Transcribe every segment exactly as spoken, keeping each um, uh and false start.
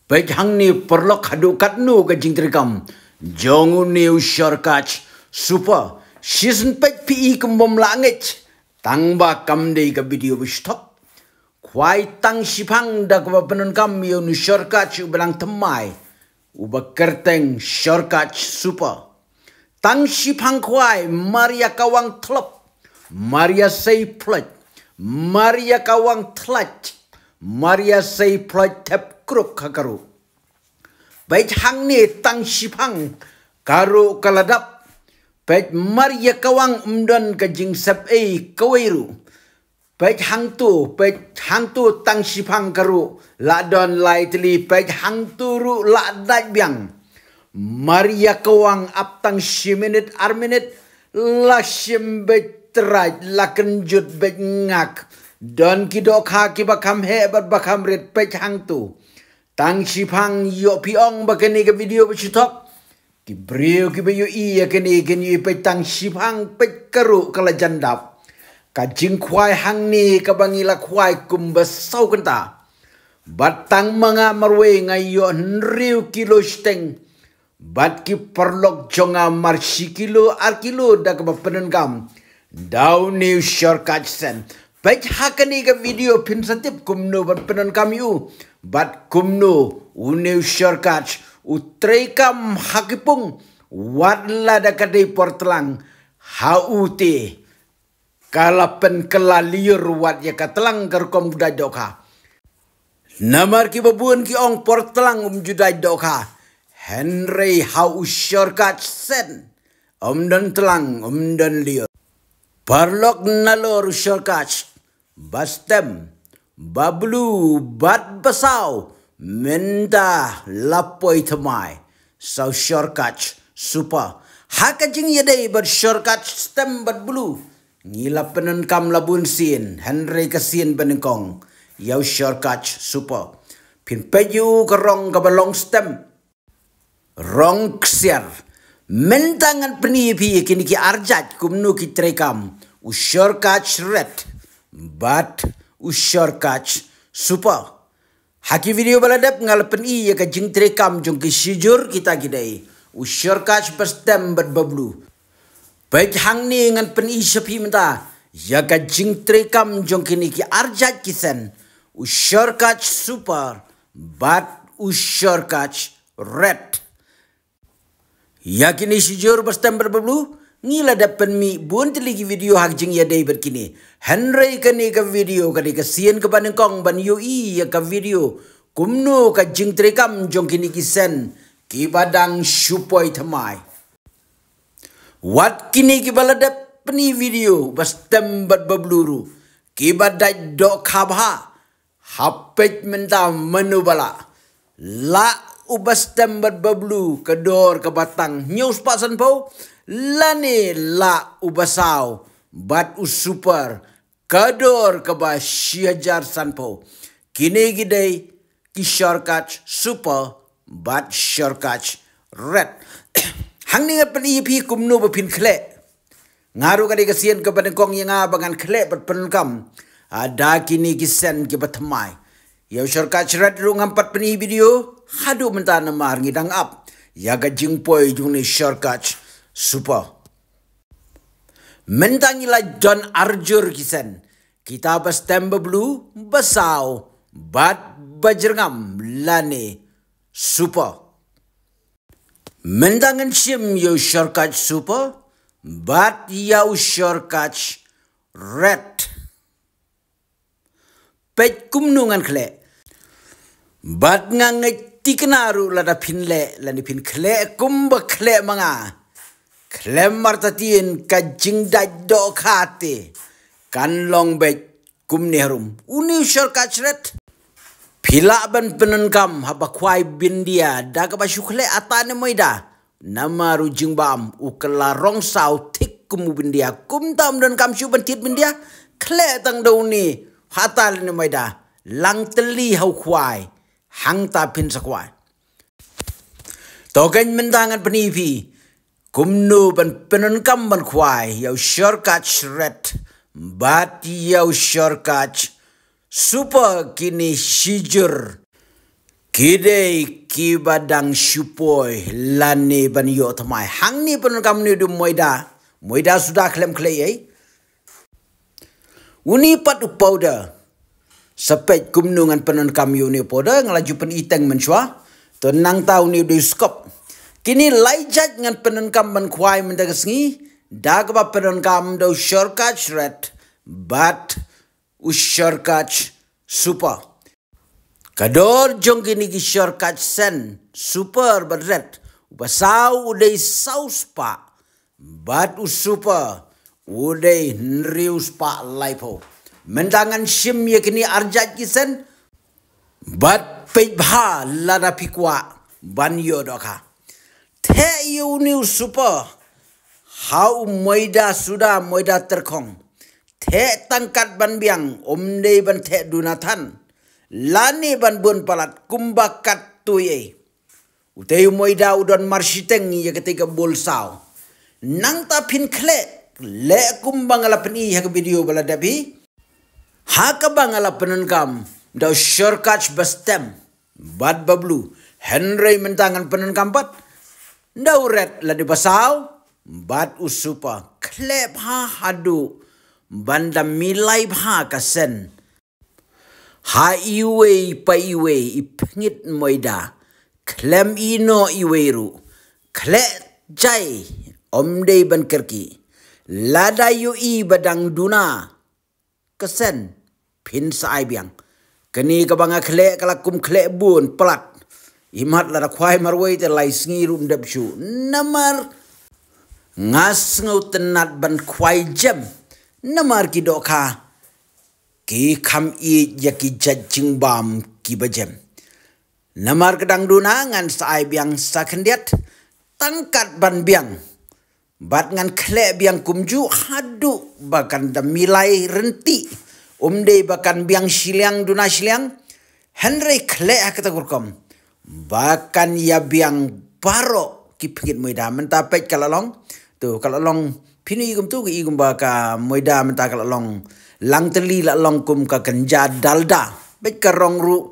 Peit hangne paralok haduh katno ka jingtrei kam jong une u Shorkach Super. Shisien peit phi i kum bym lah ngeit. Tang ba kam dei ka video ba shu thok. Khwai tang shiphang da kaba pyndonkam ïa une u Shorkach uba dang thymmai, uba kyrteng Shorkach Super. Tang shiphang khwai, mar ïa kawang thlop, mar ïa sei ploit, mar ïa kawang thlait, mar ïa sei ploit thep kruk ha ka ruh. Peit hangne tang shiphang ka ruh ka la dap. Peit mar ïa kawang ym don ka jingsep ei kawei ruh. Peit hangto, peit hangto tang shiphang ka ruh la don lai tylli, peit hangto ruh la dait biang. Mar ïa kawang ap tang shi minit ar minit la shim beit trai, la kynjut beit ngak. Don ki dohkha kiba kham heh bad ba kham rit, peit hangto. Tang shiphang, ïoh phi ong ba kane ka video ba shu thok? Ki briew kiba ïohi ïa kane kin ïohi, peit tang shiphang, peit ka ruh ka la jan dap. Ka jingkhwai hangne kaba ngi la khwai kumba saw kynta. Bad tang ma nga marwei nga ïoh hynriew kilo shiteng. Bad ki paralok jong nga mar shi kilo ar kilo da kaba pyndonkam da une u Shorkach Sen. Peit ha kane ka video phin sa tip kumno ban pyndonkam ïa u bad kumno une u Shorkach u treikam ha ki pung, wat lada ka dei por tlang, ha u te ka la pynkylla lyiur wat ïa ka tlang ka rukom u dait dohkha. Namar kiba bun ki ong por tlang um ju dait dohkha, hynrei ha u Shorkach Sen ym don tlang, ym don lyiur. Paralok nalor u Shorkach ba stem, ba blue bad ba saw, mynta la poi thymmai sa u Shorkach Super. Ha ka jingïadei bad Shorkach stem bad blue ngi la pyndonkam la bun sien, hynrei ka sien banyngkong ïa u Shorkach Super. Phin peit ïa u ka rong kaba long stem, rong ksiar. Mynta ngan pyni ïa phi ïa kine ki arjait kumno ki treikam, u Shorkach Red bad u Shorkach Super. Ha ki video ba la dep nga la pyni ïa ka jingtreikam jong ki shijur, kita ki dei u Shorkach ba stem bad ba blue. Peit hangne ngan pyni sha phi mynta ïa ka jingtreikam jong kine ki arjait ki sen, u Shorkach Super bad u Shorkach Red. Ïa kine shijur ba stem bad ba blue ngi la dep pynmih bun tylli ki video ha ka jingïadei bad kine. Hynrei kane ka video ka dei ka sien kaba nyngkong ban ïohi ïa ka video kumno ka jingtreikam jong kine ki sen kiba dang shu poi thymmai. Wat kine kiba la dep pyni video ba stem bad ba blue ruh, kiba dait dohkha bha, ha peit mynta mano ba lah. Lah u ba stem bad ba blue ka dor kaba tang hynñiew spah sanphew, lane lah u ba saw bad u Super ka dor kaba shi hajar sanphew. Kine ki dei ki Shorkach Super bad Shorkach Red. Hangne ngan pyni ïa phi kumno ba phin khleh. Nga ruh ka dei ka sien kaba nyngkong ïa nga ba ngan khleh bad pyndonkam, ah, da kine ki sen kiba thymmai. Ïa u Shorkach Red ruh ngam pat pyni video haduh mynta namar ngi dang ap ïa ka jingpoi jong une u Shorkach Super. Mynta ngi la don arjur ki sen, kita ba stem ba blue, ba saw bad ba jyrngam lane Super. Mynta ngan shim ïa u Shorkach Super bad ïa u Shorkach Red. Peit kumno ngan khleh. Bad nga ngeit thikna ruh lada phin leh lane phin khleh kumba khleh ma nga, khlem artatien ka jingdait dohkha te kan long beit kumne harum. Une u Shorkach Red, phi lah ban pyndonkam haba khwai bindia da kaba shu khleh ata ne maida. Namar u jingbam u kylla rong saw thik kum u bindia. Kumta ym donkam shuh ban thied bindia. Khleh tang da une ha ata lane maida, lang tylli ha u khwai, hangta phin sa khwai. To keiñ mynta ngan pyni ïa phi kumno ban pyndonkam ban khwai ïa u Shorkach Red bad ïa u Shorkach Super, kine shijur. Ki dei kiba dang shu poi lane ban ïoh thymmai. Hangne pyndonkam une u moida. Moida suda khlem khlei ei. Une pat u powder. Sa peit kumno ngan pyndonkam ïa une u powder, nga la ju pyni teng mynshuwa. To nangta une u dei u skop. Kine lai jait ngan pyndonkam ban khwai mynta ka sngi. Da kaba pyndonkam da u Sharkaj Red bad u Sharkaj Super. Ka dor jong kine ki Sharkaj Sen, Super bad Red, u basaw u dei saw spah, bad u Super u dei hynriew spah laiphew. Mynta ngan shim ïa kine ar jait ki sen, bad peit bha lada phi kwah ban ïoh dohkha. Theh ïa une u Super ha u moida suda, moida tyrkhong. Theh tang kat ban biang, ym dei ban theh duna than. Lane ban bun palat kumba kat tui ei. Utei u moida u don marshiteng ïa katei ka bol saw. Nangta phin khleh, leh kumba nga la pyni ha ka video ba la dep hi. Ha kaba nga la pyndonkam da u Sharkaj ba stem bad ba blue. Hynrei mynta ngan pyndonkam pat da u Red lane basaw bad u Super. Khleh bha haduh ban da milai bha ka sen. Ha iwei pa iwei i pynït moida. Khlem ïehnoh iwei ruh. Khleh jai, ym dei ban kyrkieh. Lada ïohi ba dang duna ka sen, phin sa ai biang. Kane kaba nga khleh ka la kum khleh bun palat. Imat lada khwai marwei te lai sngi ruh ym dep shuh. Namar nga sngewtynnat ban khwai jem. Namar ki dohkha ki kham ïeit ïa ki jait jingbam kiba jem. Namar ka dang duna ngan sa ai biang sa khyndiat tang kat ban biang. Bad ngan khleh biang kumjuh haduh ba kan da milai rynti. Ym dei ba kan biang shiliang duna shiliang. Hynrei khleh ha kata ka rukom ba kan ïa biang baroh ki pynït moida. Mynta peit ka la long. To ka la long, phin i kumto, ka i kumba ka moida mynta ka la long. Lang tylli la long kum ka kynja dalda. Peit ka rong ruh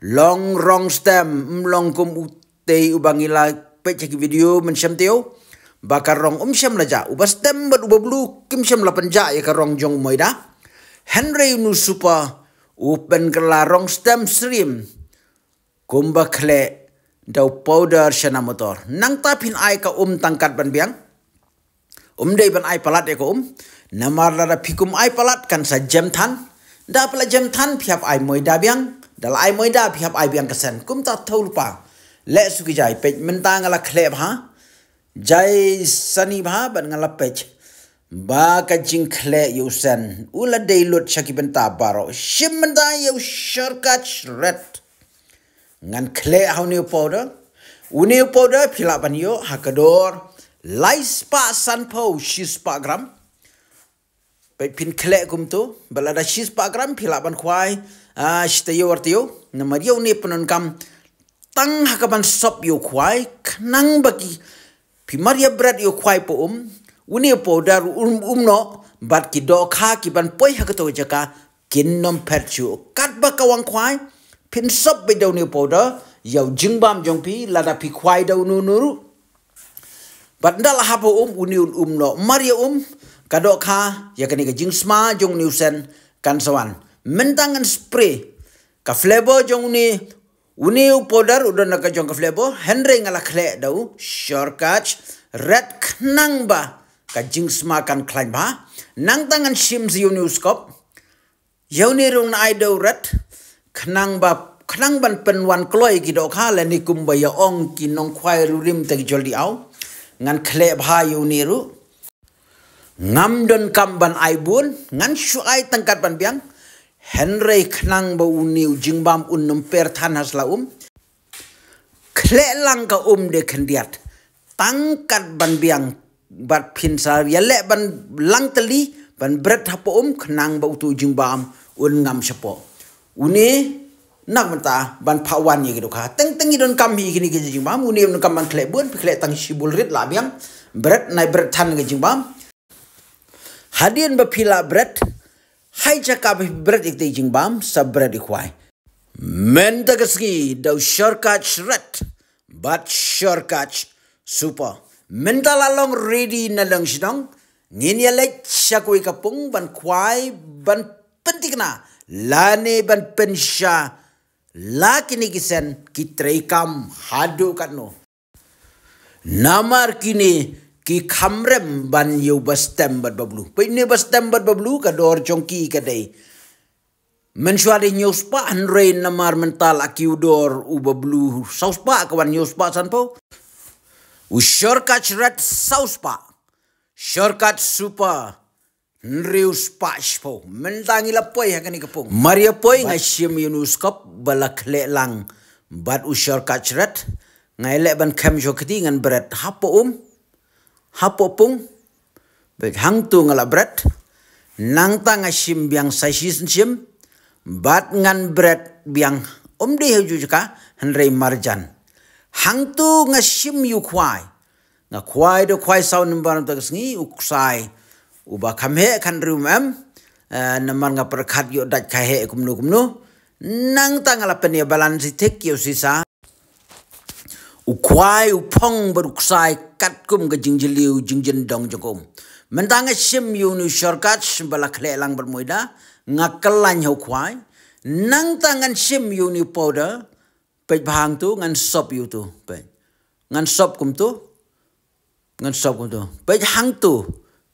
long rong stem, ym long kum utei uba ngi la peit ha ki video mynshem teo. Ba ka rong ym shem la jah, uba stem bad uba blue kim shem la pynjah ïa ka rong jong u moida. Hynrei une u Super u pynkylla rong stem syriem. Kumba khleh da u powder shana motor. Nangta phin ai ka um tang kat ban biang. Ym dei ban ai palat ïa ka um. Namar lada phi kum ai palat kan sa jem than. Da phi la jem than phi hap ai moida biang. Da la ai moida phi hap ai biang ka sen. Kumta thew lypa. Leh shuh ki jai, peit mynta nga la khleh bha. Jai sani bha bad nga la peit ba ka jingkhleh ïa u sen u la dei lut sha ki bynta baroh. Shim mynta ïa u Sharkaj Red. Ngan khleh ha une u powder. Une u powder phi lah ban ïoh ha ka dor lai spah sanphew, shi spah gram. Peit phin khleh kumto, ba lada shi spah gram phi lah ban khwai, ah, shi taïew ar taïew. Namar ïa une pyndonkam tang ha ka ban sop ïa u khwai, khnang ba ki, phi mar ïa bret ïa u khwai pa um, une u powder um, um noh, bad ki dohkha ki ban poi ha kato ka jaka, kin ym phet shuh. Katba ka wang khwai, phin sop beit da une u powder ïa u jingbam jong phi, lada phi khwai da uno uno ruh. Bad ynda la hap ha um, une un um noh. Mar ïa um, ka dohkha ïa kane ka jingsma jong une u sen kan sa wan. Mynta ngan spray ka flavor jong une, une u powder u don na ka jong ka flavor, hynrei nga la khleh da u Sharkaj Red khnang ba ka jingsma kan khlaiñ bha. Nangta ngan shim sa ïa une u skop. Ïa une ruh ngan ai da u Red, khnang ba, khnang ban pynwan kloi ki dohkha lane kumba ïa ong ki nongkhwai riewrim te ki joldiaw. Ngan khleh bha ïa une ruh. Ngam donkam ban ai bun, ngan shu ai tang kat ban biang. Hynrei khnang ba une u jingbam un ym per than ha sla um. Khleh lang ka um de khyndiat. Tang kat ban biang bad phin sa ïaleh ban lang tylli, ban bret hapoh um khnang ba uto u jingbam un ngam shapoh. Une na ka bynta ban phah wan ïa ki dohkha. Teng teng i donkam hi kine ki jingbam, une i donkam ban khleh bun, phi khleh tang shibun rit la biang. Bret nai bret than ki jingbam. Hadien ba phi la bret, ha i jaka ba phi bret ïa ki jingbam, sa bret ïa u khwai. Mynta ka sngi da u Shorkach Red bad Shorkach Super. Mynta la long ready na lyngshnong. Ngin ïa leit sha kawei ka pung ban khwai, ban pynthikna lane ban pynsha la kine ki sen ki treikam haduh katno. Namar kine ki kham rem ban ïa u Bastem bad Bablu. Peit, ne Bastem bad Bablu, ka dor jong ki ka dei mynshuwa dei hynñiew spah, hynrei namar mynta la kiew dor u Bablu saw spah, ka wan hynñiew spah sanphew. U Shorkach Red saw spah. Shorkach Super hynriew spah shiphew. Mynta ngi la poi ha kane ka pung. Mar ïa poi nga shim ïa une u skop ba la khleh lang bad u Shorkach Red. Nga ïa leh ban khem shuh kti, ngan bret hapoh um, hapoh pung. Bad hangto nga la bret. Nangta nga shim biang sa shisien shim. Bad ngan bret biang, um dei ha ju jaka, hynrei marjan. Hangto nga shim ïa u khwai. Nga khwai da u khwai saw number mynta ka sngi, u ksai uba kham heh khan riewmem. Eh, namar nga pyrkhat ïoh dait ka heh kumno kumno. Nangta nga la pynïabalan shi thik ïa u sisa. U khwai, u phong bad u ksai katkum ka jingjylliew jingjyndong jong ka um. Mynta nga shim ïa une u Shorkach ba la khleh lang bad Moida, nga khlaiñ ha u khwai. Nangta ngan shim ïa une u powder, peit ba hangto ngan sop ïa uto, peit. Ngan sop kumto. Ngan sop kumto. Peit hangto.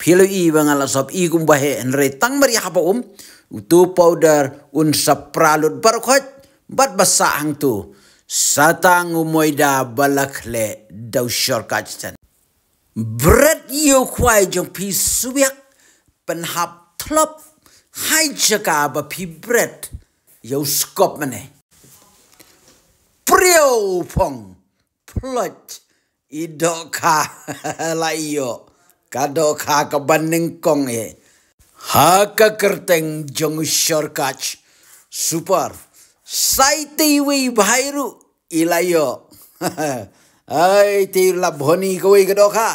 Phi la i ba nga la sop, i kumba heh, hynrei tang mar ïa hapoh um, uto u powder un sa pra lut baroh khoit bad ba sah hangto. Sa tang u Moida ba la khleh da u Shorkach Red. Bret ïa u khwai jong phi swiak, pynhap thlop ha i jaka ba phi bret ïa u skop mynne. Priew phong. Ploit. I dohkha la ïoh. Ka dohkha kaba nyngkong eh. Ha ka kyrteng jong u Shorkach Super. Sa itei iwei bha ruh i la ïoh. Ai, te la bhoni kawei ka dohkha.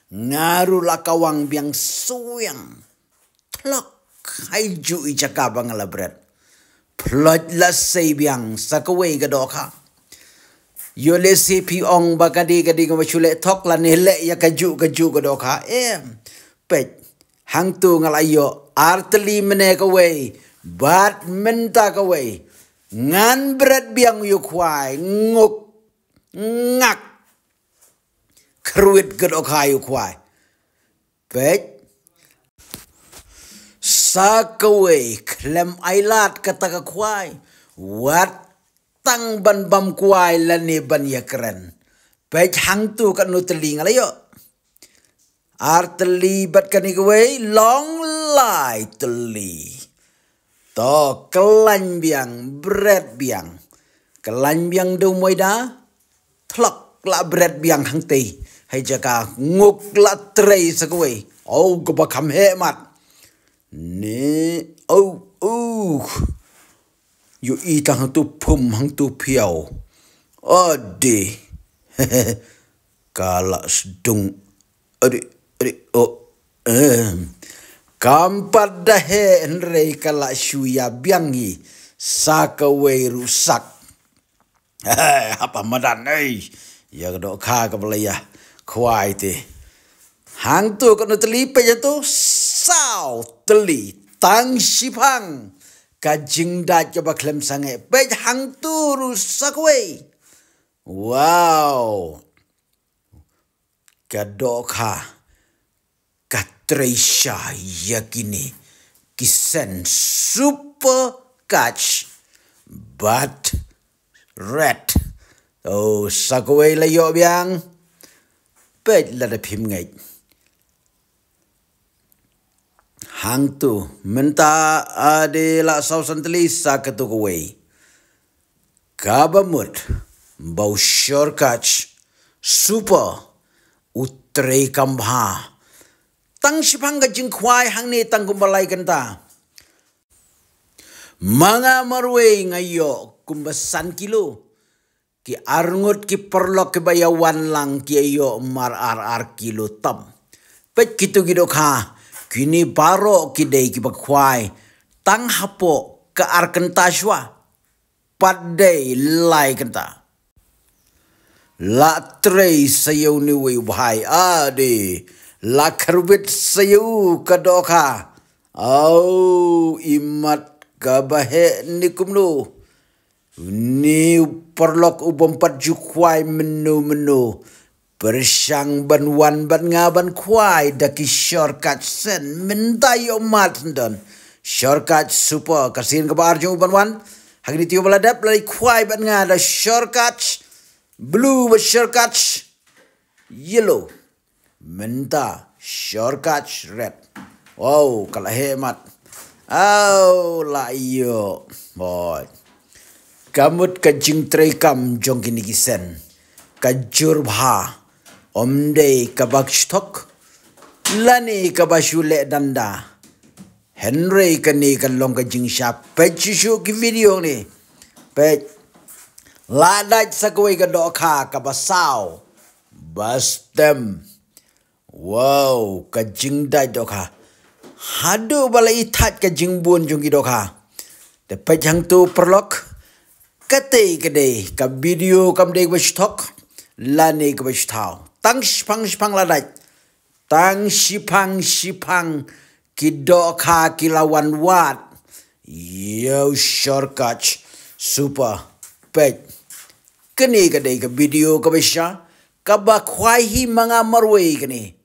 Nga ruh la kawang biang swiang. Thlok. Ha i ju i jaka ba nga la bret. Ploit, la sei biang sa kawei ka dohkha. Ïoh lehse phi ong ba ka dei, ka dei kaba shu leh thok lane leh ïa ka ju, ka ju ka dohkha. Em. Peit. Hangto nga la ïoh ar tylli mynne kawei bad mynta kawei. Ngan bret biang ïa u khwai, nguk, ngak. Kyrwit ka dohkha ïa u khwai. Peit. Sa kawei, khlem ailad kata ka khwai. Wat tang ban bam kwai lane ban ïakren. Peit hangto katno tylli nga la ïoh. Ar tylli bad kane kawei long lai tylli. To, khlaiñ biang, bret biang. Khlaiñ biang da u Moida. Thlok, la bret biang hangtei. Ha i jaka nguk, la trei sa kawei. Oh, kaba kham heh mat. Ne, oh, oh. Ïohi tang hangto phum, hangto phiaw. Ade. Ka la sdung. Ade, ade, oh. Em. Kam pat da heh hynrei ka la shu ïa biang hi. Sa kawei ruh sak. Hei, hap ha madan, ei. Ïa ka dohkha kaba la ïa khwai te. Hangto katno tylli, peit hangto, saw tylli, tang shiphang. Ka jingdait kaba khlem sangeh, peit hangto ruh sa kawei. Wow. Ka dohkha ka trei sha ïa kine ki sen Super Catch bad Red. Oh, sa kawei la ïoh biang. Peit lada phim ngeit. Hangto, mynta ade la saw san tylli, sa kato kawei. Kaba mut ba u Shorkach Super u trei kam bha. Tang shiphang ka jingkhwai hangne tang kumba lai kynta. Ma nga marwei nga ïoh kumba san kilo. Ki arngut ki paralok kiba ïa wan lang ki ïoh mar ar ar kilo tam. Peit kito ki dohkha, kine baroh ki dei kiba khwai tang hapoh ka ar kynta shuwa. Pat dei lai kynta. La trei sa ïa une uwei u bhai, ade. La kyrwit sa ïa u ka dohkha. Au, imat kaba heh ne kumno. Une u paralok u bym pat ju khwai mynno mynno. Pyrshang ban wan bad nga ban khwai da ki shortcut shen, mynta ïoh mat shen don. Shortcut super, ka sien kaba ar jong u ban wan. Ha kine ki taïew ba la dep la i khwai bad nga da shortcut blue bad shortcut yellow. Mynta shortcut red. Wow, ka la heh mat. Au, la ïoh. Hoi. Ka mut ka jingtrei kam jong kine ki shen ka jur bha. Ym dei kaba shu thok lane kaba shu leh danda. Hynrei kane ka long ka jingshah. Peit shuh shuh ki video ne. Peit. La dait sa kawei ka dohkha kaba saw. Ba stem. Wow, ka jingdait dohkha. Haduh ba la i thait ka jingbun jong ki dohkha. Te peit hangto paralok. Katei ka dei ka video, kam dei kaba shu thok lane kaba shu thaw. Tang shiphang shiphang la dait. Tang shiphang shiphang ki dohkha ki la wan wad. Ïa u shortcut super. Peit. Kane ka dei ka video kaba sha kaba khwai hi ma nga marwei kane.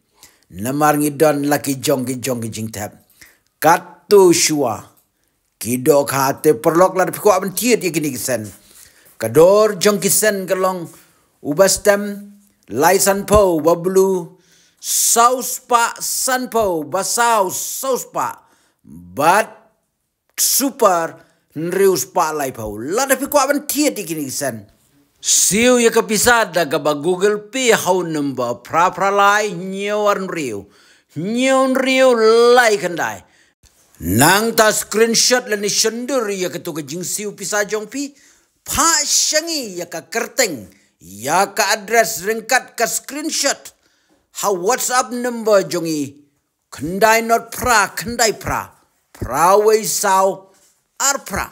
Namar ngi don la ki jong ki jong ki jingthep. Katto shuwa. Ki dohkha te paralok, lada phi kwah ban thied ïa kine ki shen. Ka dor jong ki shen ka long uba stem lai sanphew, uba blue saw spah sanphew, ba saw saw spah. Bad super hynriew spah laiphew. Lada phi kwah ban thied ïa kine ki shen, siew ïa ka pisa da kaba Google Pay ha u number phra phra lai hynñiew ar hynriew hynñiew hynriew lai khyndai. Nangta screenshot lane shondur ïa kato ka jingsiew pisa jong phi. Phah sha ngi ïa ka kyrteng, ïa ka address ryngkat ka screenshot ha WhatsApp number jong ngi, khyndai not phra khyndai phra phra wei saw ar phra.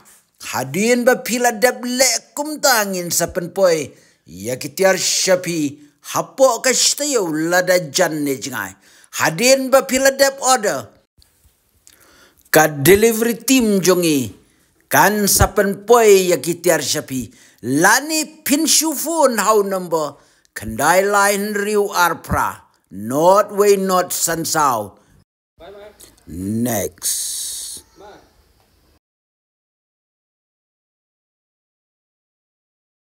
Hadien ba phi la dep leh kumta ngin sa pynpoi ïa ki tiar sha phi hapoh ka shi taïew lada jan ne jngai. Hadien ba phi la dep order, ka delivery team jong ngi kan sa pynpoi ïa ki tiar sha phi. Lane phin shu phone ha u number khyndai lai hynriew ar phra not wei not san saw. Next.